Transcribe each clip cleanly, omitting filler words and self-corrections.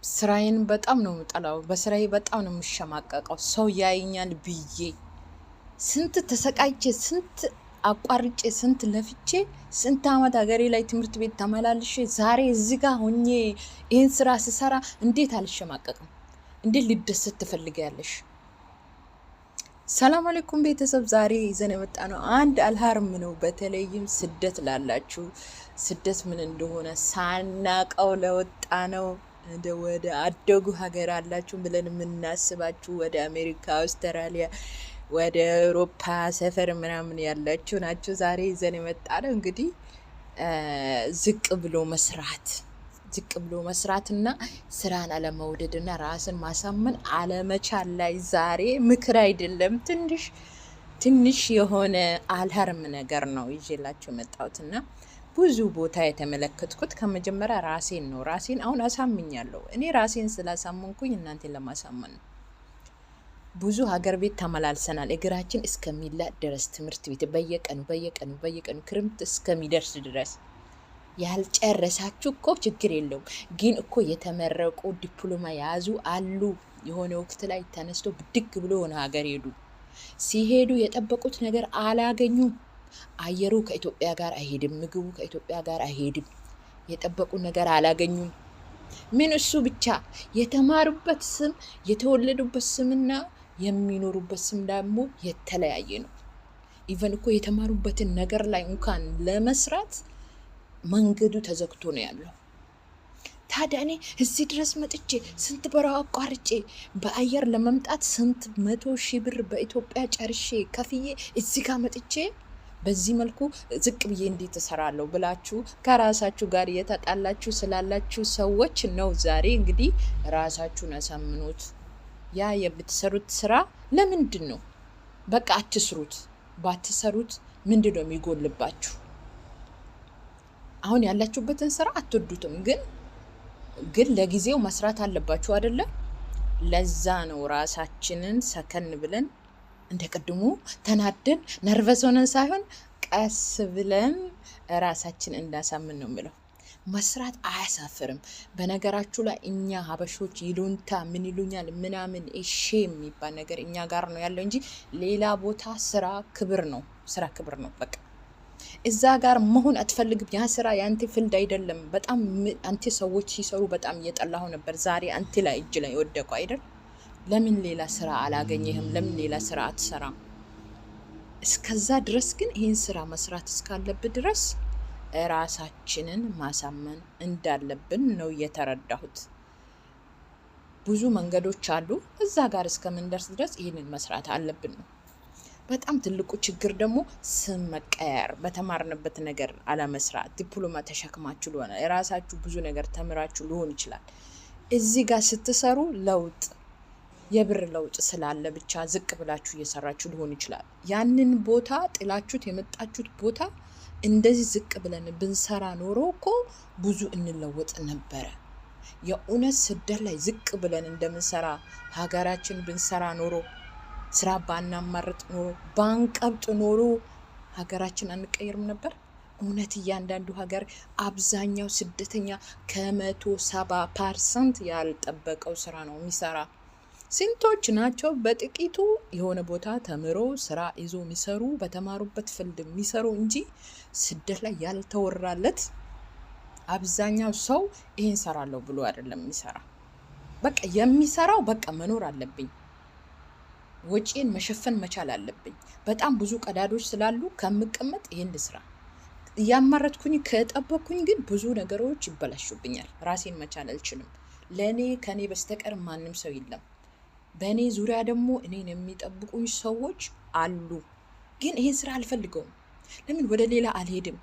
ስራዬን በጣም ነው የምጠላው። በስራዬ በጣም ነው የምሸማቀቀው። ሰው ያየኛል ብዬ ስንት ተሰቃይቼ፣ ስንት አቋርጬ፣ ስንት ለፍቼ፣ ስንት አመት ሀገሬ ላይ ትምህርት ቤት ተመላልሼ ዛሬ እዚህ ጋር ሆኜ ይህን ስራ ስሰራ እንዴት አልሸማቀቅም? እንዴት ልደሰት ትፈልጊያለሽ? ሰላም አለይኩም ቤተሰብ፣ ዛሬ ይዘን የመጣ ነው አንድ አልሃርም ነው። በተለይም ስደት ላላችሁ፣ ስደት ምን እንደሆነ ሳናቀው ለወጣ ነው፣ ወደ አደጉ ሀገር አላችሁ ብለን የምናስባችሁ፣ ወደ አሜሪካ፣ አውስትራሊያ፣ ወደ አውሮፓ ሰፈር ምናምን ያላችሁ ናችሁ። ዛሬ ይዘን የመጣ ነው እንግዲህ ዝቅ ብሎ መስራት፣ ዝቅ ብሎ መስራትና ስራን አለመውደድና ራስን ማሳመን አለመቻል ላይ ዛሬ ምክር አይደለም፣ ትንሽ ትንሽ የሆነ alarm ነገር ነው ይዤላችሁ የመጣሁትና ብዙ ቦታ የተመለከትኩት ከመጀመሪያ ራሴን ነው። ራሴን አሁን አሳምኛለሁ። እኔ ራሴን ስላሳመንኩኝ እናንተን ለማሳመን ነው። ብዙ ሀገር ቤት ተመላልሰናል። እግራችን እስከሚላጥ ድረስ ትምህርት ቤት በየቀኑ በየቀኑ በየቀኑ ክረምት እስከሚደርስ ድረስ። ያልጨረሳችሁ እኮ ችግር የለውም፣ ግን እኮ የተመረቁ ዲፕሎማ የያዙ አሉ። የሆነ ወቅት ላይ ተነስቶ ብድግ ብሎ የሆነ ሀገር ሄዱ። ሲሄዱ የጠበቁት ነገር አላገኙም። አየሩ ከኢትዮጵያ ጋር አይሄድም፣ ምግቡ ከኢትዮጵያ ጋር አይሄድም። የጠበቁት ነገር አላገኙም። ምን እሱ ብቻ፣ የተማሩበት ስም፣ የተወለዱበት ስምና የሚኖሩበት ስም ደግሞ የተለያየ ነው። Even እኮ የተማሩበትን ነገር ላይ እንኳን ለመስራት መንገዱ ተዘግቶ ነው ያለው። ታዲያ እኔ እዚህ ድረስ መጥቼ፣ ስንት በረሃ አቋርጬ፣ በአየር ለመምጣት ስንት መቶ ሺህ ብር በኢትዮጵያ ጨርሼ ከፍዬ እዚህ ጋር መጥቼ በዚህ መልኩ ዝቅ ብዬ እንዴት እሰራለሁ ብላችሁ ከራሳችሁ ጋር እየተጣላችሁ ስላላችሁ ሰዎች ነው። ዛሬ እንግዲህ ራሳችሁን አሳምኑት። ያ የምትሰሩት ስራ ለምንድን ነው? በቃ አትስሩት። ባትሰሩት ምንድን ነው የሚጎልባችሁ? አሁን ያላችሁበትን ስራ አትወዱትም፣ ግን ለጊዜው መስራት አለባችሁ አይደለም? ለዛ ነው ራሳችንን ሰከን ብለን፣ እንደ ቅድሙ ተናደን nervous ሆነን ሳይሆን ቀስ ብለን ራሳችን እንዳሳምን ነው የምለው። መስራት አያሳፍርም። በነገራችሁ ላይ እኛ ሀበሾች ይሉንታ ምን ይሉኛል ምናምን shame የሚባል ነገር እኛ ጋር ነው ያለው እንጂ ሌላ ቦታ ስራ ክብር ነው። ስራ ክብር ነው። በቃ እዛ ጋር መሆን አትፈልግም። ያ ስራ የአንተ field አይደለም። በጣም አንተ ሰዎች ሲሰሩ በጣም እየጠላሁ ነበር። ዛሬ አንተ ላይ እጅ ላይ ወደቁ አይደል? ለምን ሌላ ስራ አላገኘህም? ለምን ሌላ ስራ አትሰራም? እስከዛ ድረስ ግን ይህን ስራ መስራት እስካለብህ ድረስ ራሳችንን ማሳመን እንዳለብን ነው የተረዳሁት። ብዙ መንገዶች አሉ። እዛ ጋር እስከምንደርስ ድረስ ይህንን መስራት አለብን ነው። በጣም ትልቁ ችግር ደግሞ ስም መቀየር፣ በተማርንበት ነገር አለመስራት። ዲፕሎማ ተሸክማችሁ ሊሆን፣ የራሳችሁ ብዙ ነገር ተምራችሁ ሊሆን ይችላል። እዚህ ጋር ስትሰሩ ለውጥ የብር ለውጥ ስላለ ብቻ ዝቅ ብላችሁ እየሰራችሁ ሊሆን ይችላል። ያንን ቦታ ጥላችሁት የመጣችሁት ቦታ እንደዚህ ዝቅ ብለን ብንሰራ ኖሮ እኮ ብዙ እንለወጥ ነበረ። የእውነት ስደት ላይ ዝቅ ብለን እንደምንሰራ ሀገራችን ብንሰራ ኖሮ፣ ስራ ባናማርጥ ኖሮ፣ ባንቀብጥ ኖሮ ሀገራችን አንቀይርም ነበር። እውነት እያንዳንዱ ሀገር አብዛኛው ስደተኛ ከ170% ያልጠበቀው ስራ ነው የሚሰራ። ስንቶች ናቸው በጥቂቱ የሆነ ቦታ ተምሮ ስራ ይዞ የሚሰሩ፣ በተማሩበት field የሚሰሩ እንጂ ስደት ላይ ያልተወራለት አብዛኛው ሰው ይሄን ሰራለሁ ብሎ አይደለም የሚሰራ። በቃ የሚሰራው በቃ መኖር አለብኝ፣ ወጪን መሸፈን መቻል አለብኝ። በጣም ብዙ ቀዳዶች ስላሉ ከምቀመጥ ይሄን ልስራ። እያማረትኩኝ ከጠበቅኩኝ ግን ብዙ ነገሮች ይበላሹብኛል። ራሴን መቻል አልችልም። ለእኔ ከኔ በስተቀር ማንም ሰው የለም። በእኔ ዙሪያ ደግሞ እኔን የሚጠብቁኝ ሰዎች አሉ። ግን ይሄን ስራ አልፈልገውም። ለምን ወደ ሌላ አልሄድም?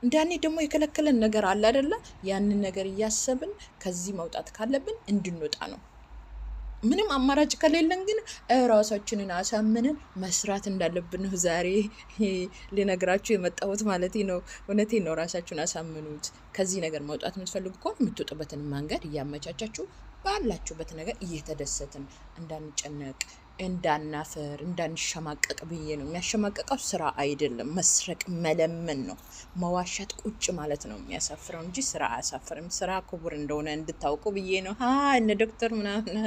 እንዳኔ ደግሞ የከለከለን ነገር አለ አይደለ? ያንን ነገር እያሰብን ከዚህ መውጣት ካለብን እንድንወጣ ነው። ምንም አማራጭ ከሌለን ግን ራሳችንን አሳምነን መስራት እንዳለብን ነው ዛሬ ልነግራችሁ የመጣሁት ማለት ነው። እውነቴን ነው። ራሳችሁን አሳምኑት። ከዚህ ነገር መውጣት የምትፈልጉ ከሆነ የምትወጡበትን መንገድ እያመቻቻችሁ ባላችሁበት ነገር እየተደሰትን እንዳንጨነቅ እንዳናፍር እንዳንሸማቀቅ ብዬ ነው። የሚያሸማቀቀው ስራ አይደለም፣ መስረቅ መለመን ነው። መዋሸት ቁጭ ማለት ነው የሚያሳፍረው እንጂ ስራ አያሳፍርም። ስራ ክቡር እንደሆነ እንድታውቁ ብዬ ነው። እነ ዶክተር ምናምን።